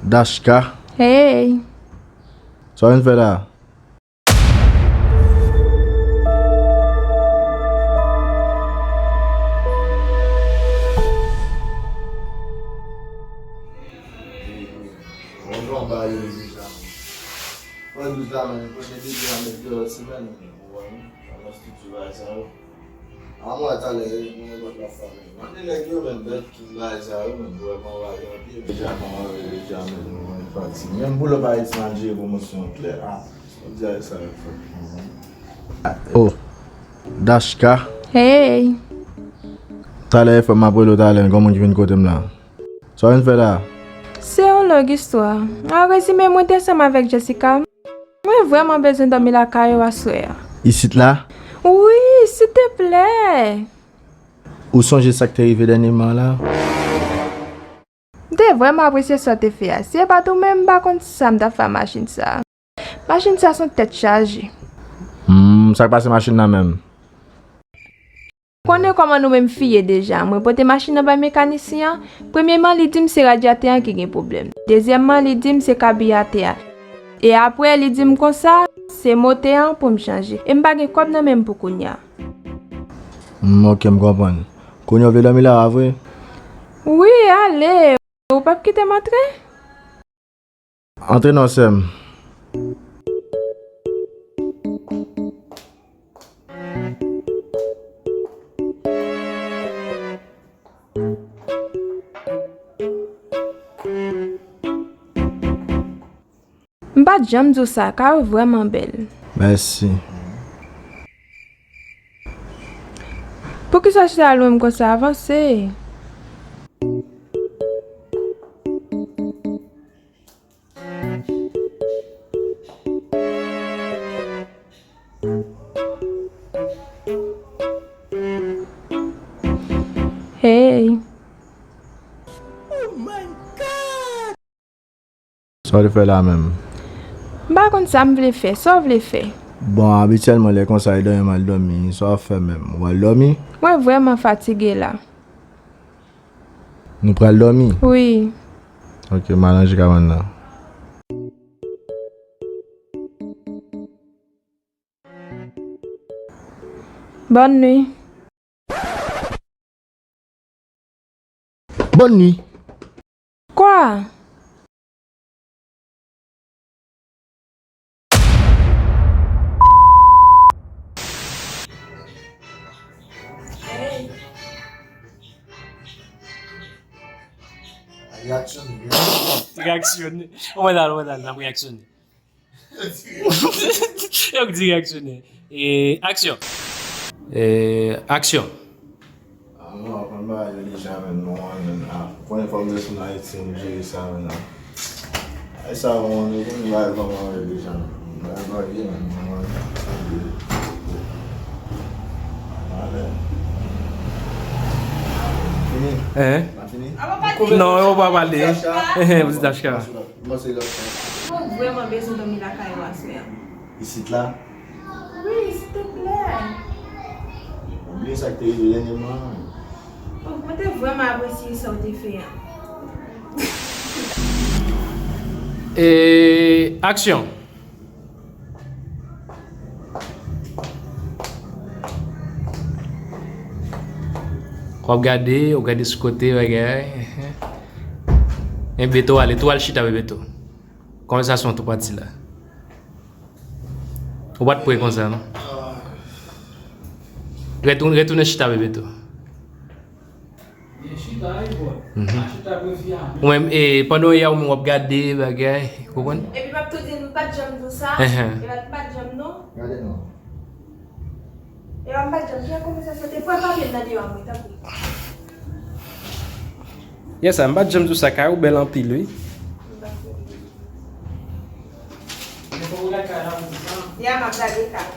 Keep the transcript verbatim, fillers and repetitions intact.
Dashka. Hey. Sa w vin fè la? Mwen douz la, men, premye depi a met de lòt semèn. Ou konprann? Sa nan estrikti bagay sa yo. A mwen talè, mwen lòt la fanmi. Mande nèg yo, men, bèt ki bagay sa yo, men, vrèman bagay anpil. Deja kòmanse deja, men, mwen fatige. Menm pou lòt bagay ti malgre pwomosyon klè. A, mwen di a sa yo fè. Oh, Dashka. Hey. Talè, fè m ap rele w talè, gon moun ki vin kote m la. Sa w vin fè la? Se yon long istwa. An rezime, mwen te ansanm avèk Jessica. Mwen vrèman bezwen dòmi lakay ou aswè a. Isit la? Wi, silteplè. Ou sonje sa k te rive dènyèman la? M te vrèman apresye sa w te fè a. Si se pa t ou menm, m pa konn sa m t ap fè ak machin sa a. Machin sa a se yon tèt chaje. Hmm, sa k pase machin nan menm? Konnen kòman nou menm fi ye deja. Mwen pote machin nan bay mekanisyen an. Premyeman, li di m se radyatè an ki gen pwoblèm. Dezyèmman, li di m se kabiyatè a. E apre, li di m konsa, se motè an pou m chanje. E m pa gen kòb nan men m pou kounye a. Hmm, ok, m konprann. Kounye a w vle dòmi la a vre? Wi, ale. Ou p ap kite m antre? Antre non, sè m. M pa t janm di w sa, kay ou vrèman bèl. Mèsi. Poukisa w chita lwen m konsa? Avanse. Hey. Oh my God! Sa w vle fè la menm? M pa konn sa m vle fè. Sa w vle fè? Bon, abityèlman, lè konsa, e dòmi m al dòmi. Sa w ap fè menm? Ou al dòmi? Mwen vrèman fatige la. Nou pral dòmi? Wi. Ok, m al ranje kabann nan. Bòn nwi. Bòn nwi. Kwa? Reyaksyone, reyaksyone. Reyaksyone. Ou mèt al, ou mèt al, n ap reyaksyone. Yo k di reyaksyone. E, aksyon. E, aksyon. Ah, non, konn bagay yo deja, men, non, men, ah, konnen fòk m desann Ayiti, m jere sa, men, ah. Ay, sa, bon, nou konn bagay kòman yo deja, men. Bagay varye, men, non, men. Fini? Hein? Pa fini? Non, yo pa pale. Hein, hein, pitit Ashka. Mwen vrèman bezwen dòmi lakay ou aswè a. Isit la? Wi, silteplè. Ou bliye sa k te rive dènyèman an? Oh, mwen te vrèman apresye sa w te fè a. E, aksyon. W ap gade, w ap gade sou kote, bagay. E Beto ale, tou al chita, Beto. Konvèsasyon an tou pati la. Ou pa t pre konsa, non? Retounen, retounen chita, Bebeto. Byen chita, wi, bò. Mhm. Pa chita pou fi a. Ou menm, e, pandan w ye a, ou menm w ap gade bagay, ou konprann? Epi m ap tou di, m pa t janm di w sa. Ehe. Epi m pa t janm, non. Gade, non. Epi m pa t janm, ki konvèsasyon te pran papye m nan deyò a mwen, tanpri. Yes, m pa t janm di w sa, kay ou bèl anpil, wi. Ya, m ap gade kay.